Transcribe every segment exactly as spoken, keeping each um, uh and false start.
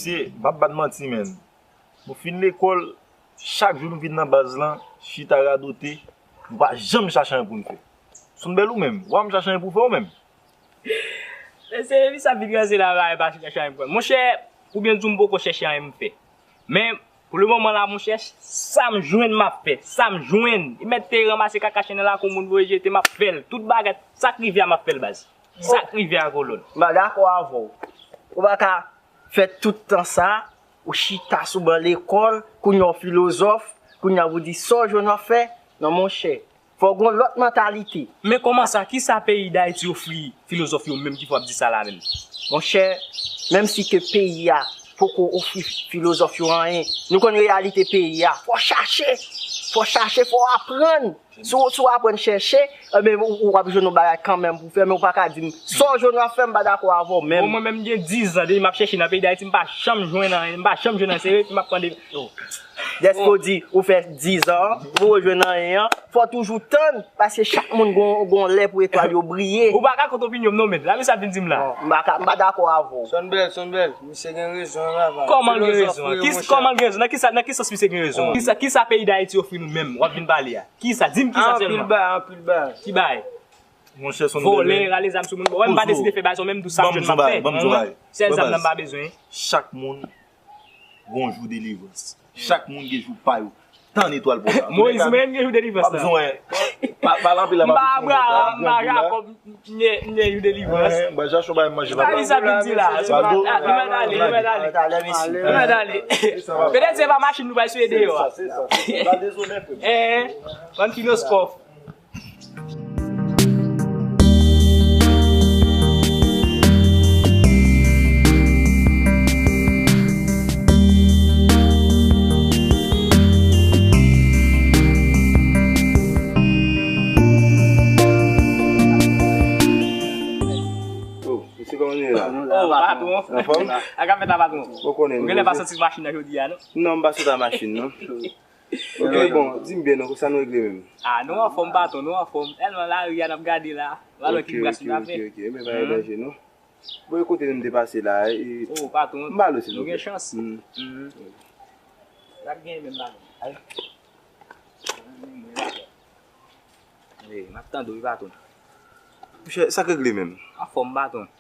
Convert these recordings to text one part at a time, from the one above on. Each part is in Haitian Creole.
Mesye, m p ap bat manti, menn. Nou fin lekòl, chak jou nou vin nan baz lan, chita radote, nou pa janm chache anyen pou n fè. Sonbèl ou menm, w ap chache anyen pou fè ou menm? Mesye, epi sa vin ranse la, bagay pa chache anyen pou fè. Monchè, pou byen di w, m poko chèche anyen m fè. Men, pou le moman la, monchè, sa m jwenn m ap fè. Sa m jwenn. Li mèt te ranmase kaka chen nan lakou moun voye jete, m ap fè l. Tout bagay, sa k rive a, m ap fè l, baz. Sa k rive a, kolòn. M pa dakò avè w. Ou pa ka fè tout tan sa, ou chita sou ban lekòl, kounye a w filozòf, kounye a w di sa w jwenn w ap fè. Non, monchè. Fò w gen yon lòt mantalite. Men kòman sa, kisa peyi Dayiti ofri filozòf yo menm ki fè w ap di sa la menm? Monchè, menm si ke peyi a poko ofri filozòf yo anyen, nou konn reyalite peyi a. Fò w chache, fò w chache, fò w aprann. Si w, si w aprann chèche, enben, ou, w ap jwenn yon bagay kanmenm pou w fè, men ou pa ka di m, sa w jwenn w ap fè, m pa dakò avè w menm. Bon, mwen menm, m gen diz an depi m ap chèche nan peyi Dayiti, m pa janm jwenn anyen, m pa janm jwenn anyen, se rete m ap tande. Dèske w di ou fè diz an, ou poko jwenn anyen an, fò w toujou tann, paske chak moun gon, gon lè pou etwal yo briye. Ou pa ka kont opinyon m non, men, sa misye ap vin di m la. Bon, m pa ka, m pa dakò avè w. Sonbèl, Sonbèl, misye gen rezon an, papa. Kòman l gen rezon an? Kòman l gen rezon? Nan ki sa, nan ki sans misye gen rezon an? Kisa, kisa peyi Dayiti ofri nou menm, w ap vin pale a? Kisa? Di m kisa sèlman. Anpil bagay, anpil bagay. Ki bagay? Monchè, Sonbèl. Vòlè, rale zam sou moun. Wè, m pa deside fè bagay sa, menm tou sa m jwenn m ap fè. Sèl zam nan m pa bezwen. Chak moun gon jou delivrans. Chak moun gen jou pa yo. Tann etwal pou sa. Moyiz menm gen jou delivrans la. Pa bezwen. Pale anpil la, m pa bezwen. M pa Abraram, m pa Jakòb, m gen jou delivrans. Ba Jason bay manje papa. Sa ki sa vin di la? Nou mèt ale, nou mèt ale. Nou mèt ale. Petèt se pa machin nou pral swiye deyò a. Bann filozòf. Mesye, kòman nou ye la? Oh, patwon. Anfòm? Sa k ap fèt la, patwon? Ou genlè pa soti machin nan jodi a, non? Non, m pa soti a machin, non. Ok, bon, di m byen non, konsa nou regle menm. Ah, nou anfòm, patwon, nou anfòm. Tèlman lari a n ap gade la. Valè ki gras nou ap fè. Ok, ok, ok, men pa gen danje non. Bon, e kote nou te pase la, e... Oh, patwon, m pa lou silvouplè. Nou gen chans. N ap gen menm bagay. Wi, m ap tande w wi, patwon. Monchè, sa k regle menm? Anfòm, patwon.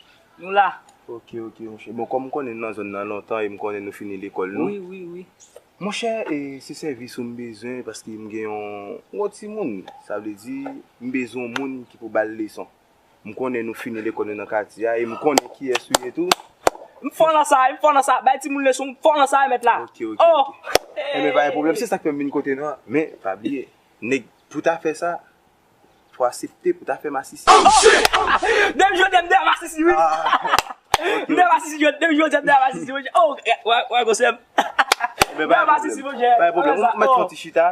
Nou la. Ok, ok, monchè. Bon, kòm m konnen nou nan zòn nan lontan e m konnen nou fini lekòl nou. Wi, wi, wi. Monchè, e, se sèvis ou m bezwen paske m gen yon, yon timoun. Sa vle di, m bezwen yon moun ki pou ba l leson. M konnen nou fini lekòl nou nan katye a e m konnen kiyès ou ye tou. M fò nan sa, m fò nan sa. Bay timoun leson, m fò nan sa, mèt la. Ok, ok, ok. Enben, pa gen pwoblèm. Se sa k fè m vin kote nou an. Men, pa bliye, nèg, pou ta fè sa, fò aksepte pou ta fè masisi. Depi jodi a m deyò masisi wi. M deyò masisi, depi jodi a m deyò masisi wi. Oh, wè, wè, gwo sè m. M deyò masisi, monchè. Pa gen pwoblèm. Ou mèt fè yon ti chita.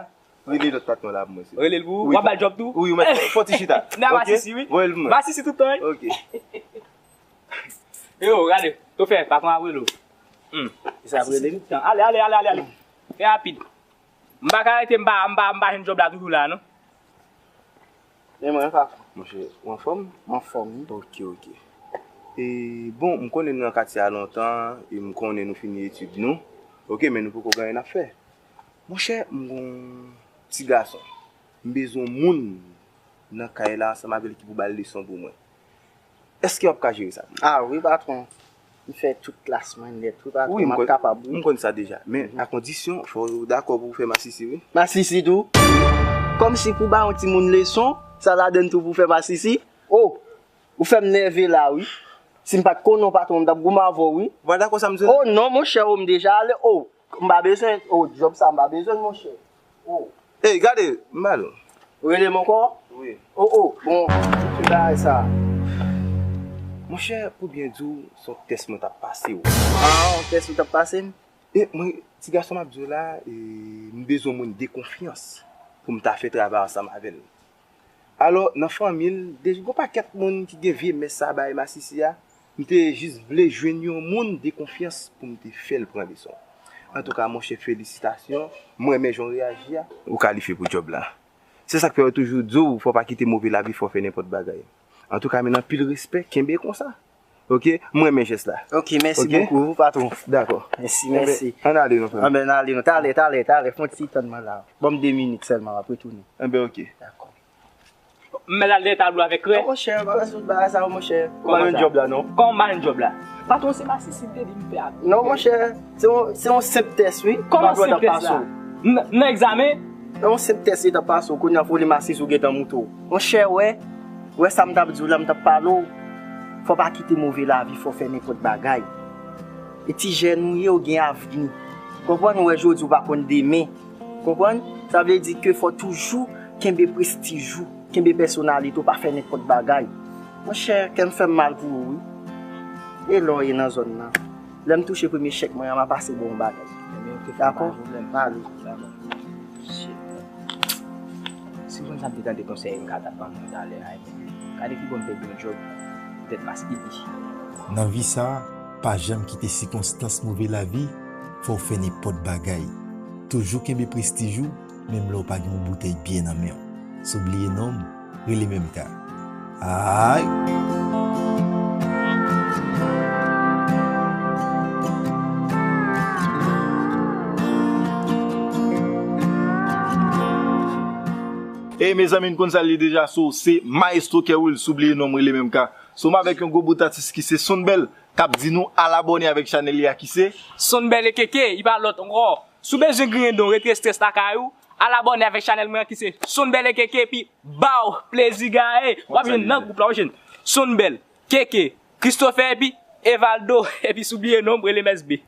Rele lòt patwon la pou mwen. Rele l pou ou? W ap ba l djòb tou? Wi, ou mèt fè yon ti chita. M deyò masisi wi. Voye l pou mwen. Masisi tout tan wi. Ok. Yo, gade. Tofè, patwon ap rele w. Sa ap rele m? Ale, ale, ale, ale, ale. Fè rapid. M pa ka rete, m pa, m pa, m pa jwenn djòb la toujou la non. Men mwen, patwon. Monchè, ou anfòm? M anfòm wi. Ok, ok. E, bon, m konnen nou nan katye a lontan, e m konnen nou fini etid nou. Ok, men nou poko gen anyen n ap fè. Monchè, m gon ti gason. M bezwen yon moun nan kay la ansanm avè l ki pou ba l leson pou mwen. Èske w ap ka jere sa pou mwen? Ah wi, patwon. M fè tout klas mwen nèt wi, patwon, m ap kapab wi. M konn sa deja. Men a kondisyon, fò w dakò pou w fè masisi wi. Masisi tou? Kòmsi pou ba yon timoun leson, sa ladann tou pou fè masisi? Oh! Ou fè m nève la wi. Si m pa t konnen w, patwon, m t ap goumen avè w wi. Ou pa dakò sa m di w la? Oh non, monchè, oh, m deja ale, oh. M pa bezwen, oh, djòb sa, m pa bezwen l, monchè. Oh. Ey, gade, m ba l. Ou rele m ankò? Wi. Oh, oh, bon, ki bagay sa? Monchè, pou byen di w, se yon tès mwen t ap pase w. Ah, yon tès ou t ap pase m? E mwen, ti gason m ap di w la, e, m bezwen yon moun de konfyans pou m ta fè travay ansanm avè l. Alò, nan fanmi l, deja gon pakèt moun ki gen vye mès sa bay masisi a, m te jis vle jwenn yon moun de konfyans pou m te fè l pran leson. Antouka, monchè, felisitasyon, m renmen jan w reyaji a. Ou kalifye pou djòb la. Se sa k fè yo toujou di w, fò w pa kite move lavi fè w fè nenpòt bagay. Antouka, men anpil respè, kenbe konsa. Ok, m renmen jès la. Ok, mèsi Ok. bokou, patwon. Dakò. Mèsi, Enben, mèsi. ann ale non, frè m. Anben, ann ale non. Talè, talè, talè. Fè yon ti tann mwen la. Ban m de minit sèlman, m ap retounen. Enben, ok. Dakò. M al dèyè tablo avèk krè. Non, monchè, pa bezwen bagay sa yo, monchè. Ou pa jwenn djòb la, non? Kòman m pa jwenn djòb la? Patwon, se masis li te di m fè avè. Non, monchè, se yon, se yon senp tès, wi. Kòman senp tès la? Nan, nan egzamen? Nan yon senp tès li t ap pase w, kounye a fò li masis ou gentan moute w. Monchè, wè, wè sa m t ap di w la, m t ap pale w. Fò w pa kite move lavi fè w fè nenpòt bagay. E ti jèn ou ye, ou gen avni. Konprann, ou wè jodi, ou pa konn demen. Konprann? Sa vle di ke fò toujou kenbe prestij ou, kenbe pèsonalite w, pa fè nenpòt bagay. Monchè, kè m fè m mal pou ou, wi. E lè w ye nan zòn nan. Lè m touche premye chèk mwen an, m a pase ba w yon bagay. Ebyen, ok, frè, Dakò? pa gen pwoblèm. Pale. Dakò. Shit. Si w konn sa m te tande konsèy m ka t ap ban mwen talè a, ebyen, gade ki bò m pèdi yon djòb, poutèt mas pipi. Nan vi sa a, pa janm kite sikonstans move lavi fè w fè nenpòt bagay. Toujou kenbe prestij ou, menm lè w pa gen yon boutèy byè nan men w. Si w bliye non m, rele menm ka. Ay! E mezanmi, n konn sa l ye deja, so, se Maestro Kerwill, si w bliye non m, rele menm ka. So, m avèk yon gwo bout atis ki se Sonbèl, k ap di nou al abòne avèk chanèl li a ki se Sonbèl E K K, li pa lòt ankò. Si w bezwen griyen dan w, retire estrès lakay ou, al abòne avèk chanèl mwen an ki se Sonbèl E K K, epi ba w plezi gaye. W ap jwenn nan gwoup la, w jwenn Sonbèl, K K, Christopher, epi Evaldo, epi si w bliye non m, rele M S B.